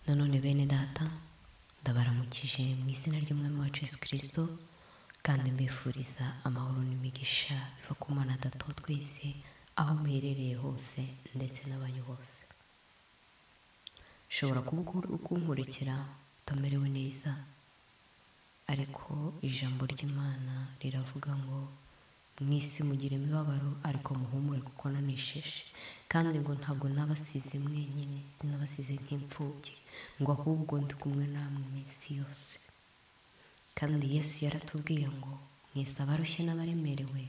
Nanone bene data, ndabaramukije mu izina ry'Umwami wacu Yesu Kristo, kandi mbifuriza amahoro n'imigisha biva ku Mana Data wa twese, aho muherereye hose ndetse n'abanyu bose. Ushobora kuba ukunkurikira utamerewe neza, ariko ijambo ry'Imana riravuga ngo mu isi mugira imibabaro, ariko muhumure kuko nanesheje. Kandi ngo ntabwo nabasize mwenyine, sinabasize nk'imfubyi, ngo ahubwo ndi kumwe namwe iminsi yose. Kandi Yesu yaratubwiye ngo mwese abarushye n'abaremerewe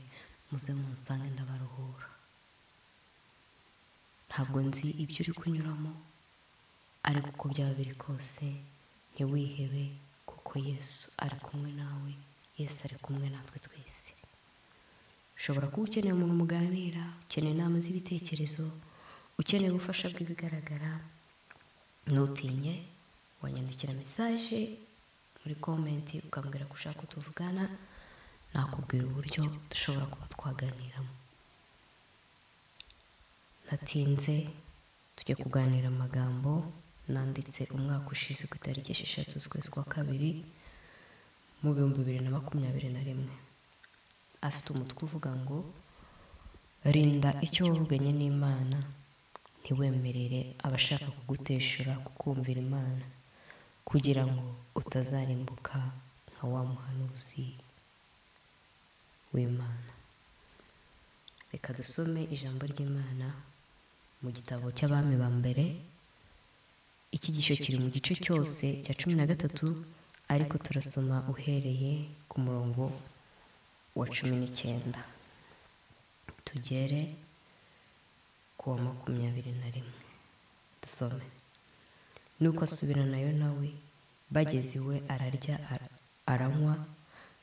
muze munsange ndabaruhura. Ntabwo nzi ibyo uri kunyuramo, ariko uko byaba biri kose ntiwihebe, kuko Yesu ari kumwe nawe, Yesu ari kumwe natwe twese. Ushobora kuba ukeneye umuntu muganira, ukeneye inama z'ibitekerezo, ukeneye ubufasha bw'ibigaragara, ntutinye, wanyandikira message muri comment ukambwira ko ushaka ko tuvugana, nakubwira uburyo dushobora kuba twaganiramo. Ntatinze, tujye kuganira amagambo nanditse umwaka ushize ku itariki 6 z'ukwezi kwa 2 mu 2021. Afite umutwe uvuga ngo rinda icyo wavuganye n'Imana, ntiwemerere abashaka kuguteshura kukumvira Imana, kugira ngo utazarimbuka nka wa muhanuzi w'Imana. Reka dusome ijambo ry'Imana mu gitabo cy'Abami ba mbere. Icyigisho kiri mu gice cyose cya 13, ariko turasoma uhereye ku murongo wa 19 tugere ku wa 21. Dusome. Nuko asubiranayo nawe, bageze iwe ararya aranywa,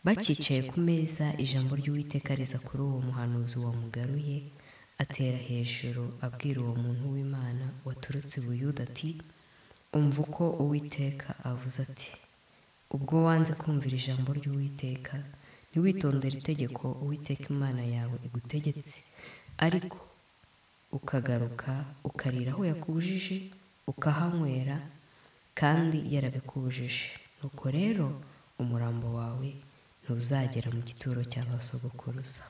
bakicaye ku meza, ijambo ry'Uwiteka riza kuri uwo muhanuzi wamugaruye, atera hejuru abwira uwo muntu w'Imana waturutse i Buyuda ati: umva uko Uwiteka avuze ati, ubwo wanze kumvira ijambo ry'Uwiteka, ntiwitondere itegeko Uwiteka Imana yawe igutegetse, ariko ukagaruka ukarira aho yakubujije, ukahanywera kandi yarabikubujije, nuko rero umurambo wawe ntuzagera mu gituro cya ba sogokuruza.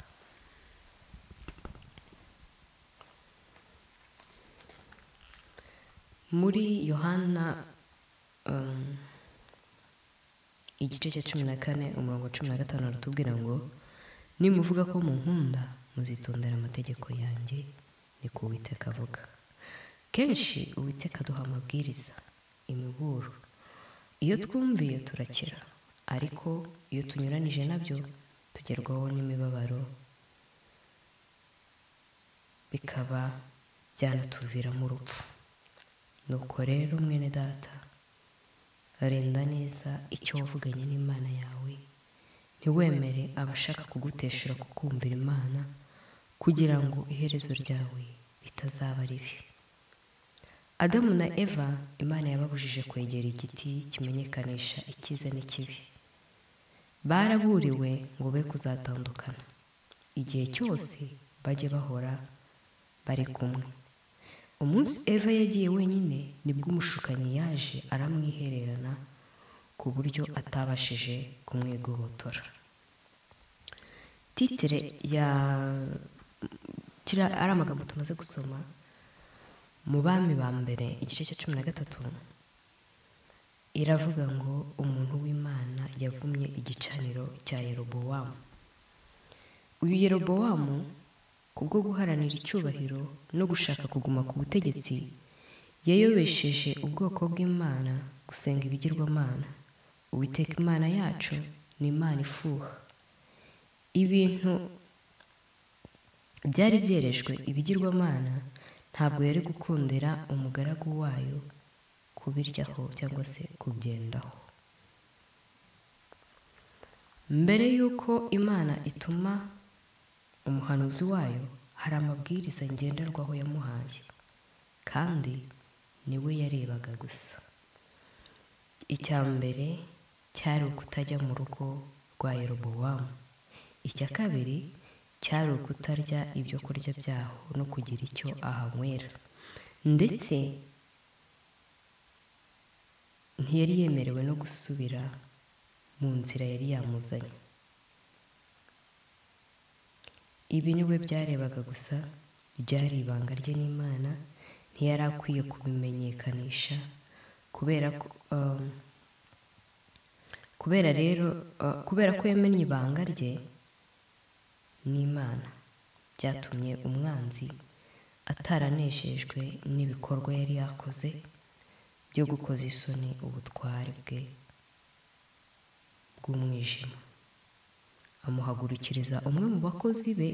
Muri Yohana igice cya 14 umurongo 15 aratubwira ngo nimuvuga ko munkunda muzitondera amategeko yanjye, niko Uwiteka avuga. Kenshi Uwiteka aduha amabwiriza, imiburo. Iyo twumviye turakira, ariko iyo tunyuranije nabyo tugerwaho n'imibabaro, bikaba byanatuviramo urupfu. Nuko rero mwene data, rinda neza icyo wavuganye n'Imana yawe, ntiwemere abashaka kuguteshura kukumvira Imana, kugira ngo iherezo ryawe ritazaba ribi. Adamu na Eva, Imana yababujije kwegera igiti kimenyekanisha icyiza n'ikibi. Baraburiwe ngo be kuzatandukana, igihe cyose bajye bahora bari kumwe. Umunsi Eva yagiye wenyine, nibwo umushukanyi yaje aramwihererana ku buryo atabashije kumwigobotora. Titire ya kira ari amagambo tumaze gusoma mu Bami ba mbere igice cya 13, iravuga ngo umuntu w'Imana yavumye igicaniro cya Yerobowamu. Uyu Yerobowamu, kubwo guharanira icyubahiro no gushaka kuguma ku butegetsi, yayobesheje ubwoko bw'Imana gusenga ibigirwamana. Uwiteka Imana yacu ni Imana ifuha. Ibintu byari byerejwe ibigirwamana ntabwo yari gukundira umugaragu wayo kubiryaho cyangwa se kubyendaho. Mbere y'uko Imana ituma umuhanuzi wayo, hari amabwiriza ngenderwaho yamuhaye, kandi niwe yarebaga gusa. Icya mbere cyari ukutajya mu rugo rwa Yerobowamu. Icya kabiri cyari ukutarya ibyo kurya byaho no kugira icyo ahanywera, ndetse Ntiyari yemerewe no gusubira mu nzira yari yamuzanye. Ibi niwe byarebaga gusa, byari ibanga rye n'Imana, ntiyari akwiye kubimenyekanisha. Kubera ko yamenye ibanga rye n'Imana, byatumye umwanzi ataranejejwe n'ibikorwa yari yakoze byo gukoza isoni ubutware bwe bw'umwijima. Amuhagurukiriza umwe mu bakozi be,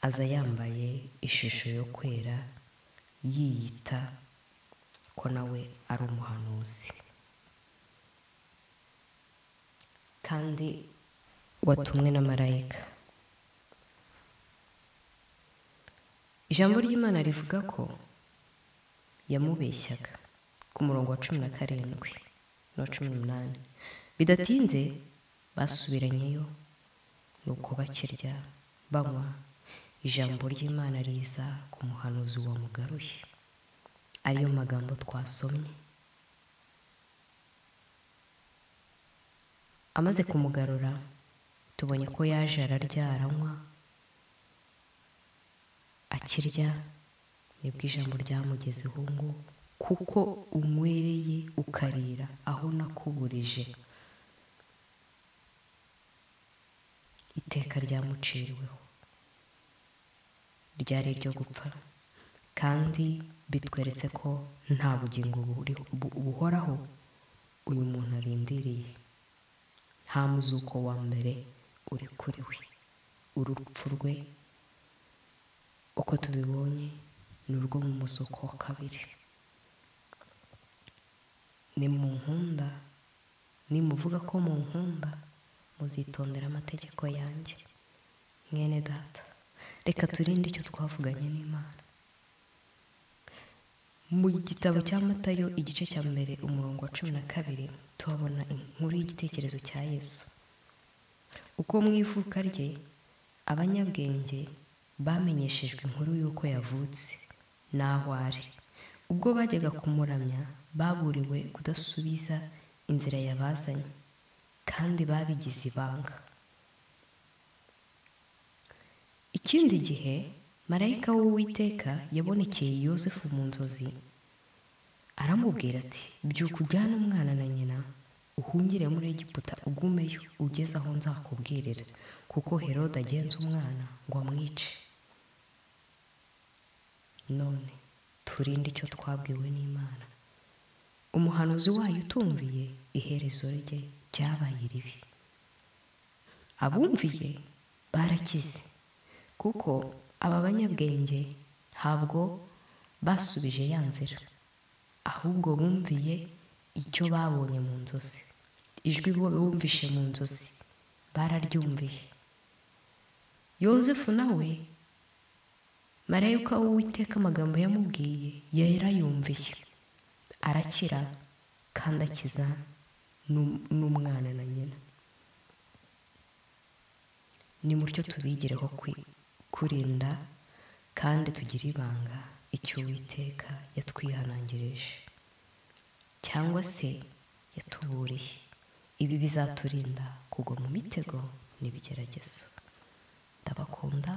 aza yambaye ishusho yo kwera, yiyita ko nawe ari umuhanuzi kandi watumwe na marayika. Ijambo ry'Imana rivuga ko yamubeshyaga ku murongo wa 17 no 18. Bidatinze basubiranyeyo, nuko bakirya banywa, ijambo ry'Imana riza ku muhanuzi wamugaruye, ariyo magambo twasomye. Amaze kumugarura, tubonye ko yaje ararya aranywa. Akirya nibwo ijambo ryamugezeho ngo kuko unywereye ukarira aho nakuburije. Iteka ryamuciriweho ryari iryo gupfa, kandi bitweretse ko nta bugingo buhoraho uyu muntu arindiriye. Nta muzuko wa mbere uri kuri we. Urupfu rwe uko tubibonye ni urwo mu muzuko wa kabiri. Nimunkunda, nimuvuga ko munkunda, muzitondera amategeko yanjye. Mwene data, reka turinde icyo twavuganye n'Imana. Mu gitabo cya Matayo igice cya 1 umurongo wa 12 tuhabona inkuru y'igitekerezo cya Yesu. Uko mu ivuka rye abanyabwenge bamenyeshejwe inkuru y'uko yavutse n'aho ari. Ubwo bajyaga kumuramya, baburiwe kudasubiza inzira yabazanye, kandi babigize ibanga. Ikindi gihe marayika w'Uwiteka yabonekeye Yosefu mu nzozi, aramubwira ati: byuka ujyane umwana na nyina, uhungire muri Egiputa, ugumeyo ugeze aho nzakubwirira, kuko Herode agenza umwana ngo amwice. None turinde icyo twabwiwe n'Imana. Umuhanuzi wayo utumviye, iherezo rye ryabaye ribi. Abumviye barakize, kuko aba banyabwenge ntabwo basubije ya nzira, ahubwo bumviye icyo babonye mu nzozi. Ijwi bumvishe mu nzozi bararyumviye. Yosefu nawe marayika w'Uwiteka amagambo yamubwiye yarayumviye, arakira kandi akiza n'umwana na nyina. Ni mutyo tubigireho kurinda kandi tugire ibanga icyo Uwiteka yatwihanangirije cyangwa se yatuburiye. Ibi bizaturinda kugwa mu mitego n'ibigeragezo. Ndabakunda,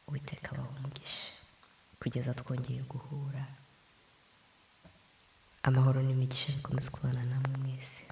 Uwiteka abahe umugisha kugeza twongeye guhura. Amahoro n'imigisha bikomeze kubana namwe mwese.